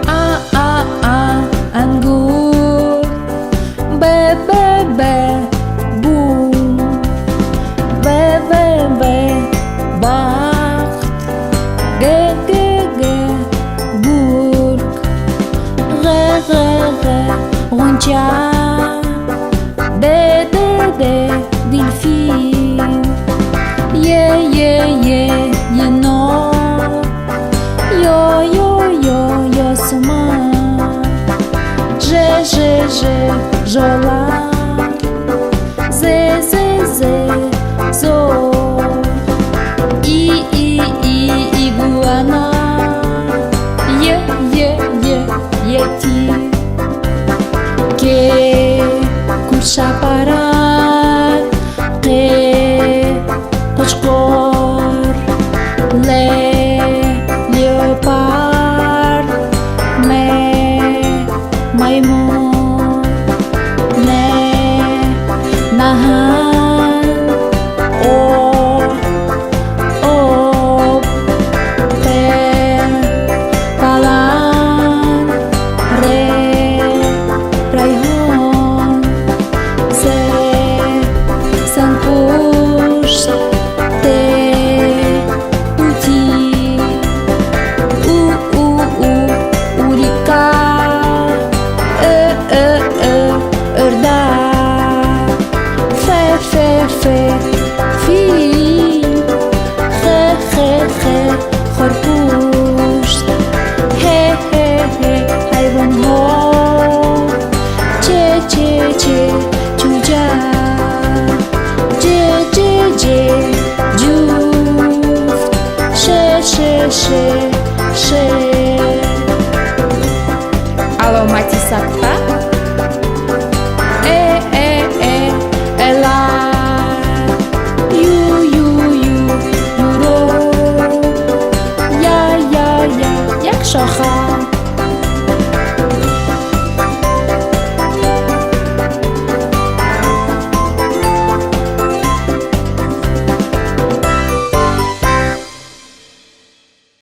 А, А, А, ангур. Б, Б, Б, бум. В, В, В, бахт. Г, Г, Г, гург. Ғ, Ғ, Ғ, ғунча. Д, Д, Д, дельфин. Е, Е, Е, енот. Ё, ё, ё, ёсуман. Ж, Ж, Ж, жолақ. З, З, З, зор. И, И, И, игуана. Й, Й, Й, йети. Қ, куршапарак. Қ, қучқор. Л, леопард. М, маймун. Н, наҳанг. О, об. П, паланг. Р, райҳон. С, сангпушт. Т, тути. У, У, У, улитка. Ө, Ө, Ө, өрдак. Ф, Ф, Ф, фил. Х, Х, Х, хорпушт. Ҳ, Ҳ, Ҳ, ҳайвонҳо. Ч, Ч, Ч, чӯҷа. Ҷ, Ҷ, Ҷ, ҷуфт. Ш, Ш, Ш, шер. Аломати сакта.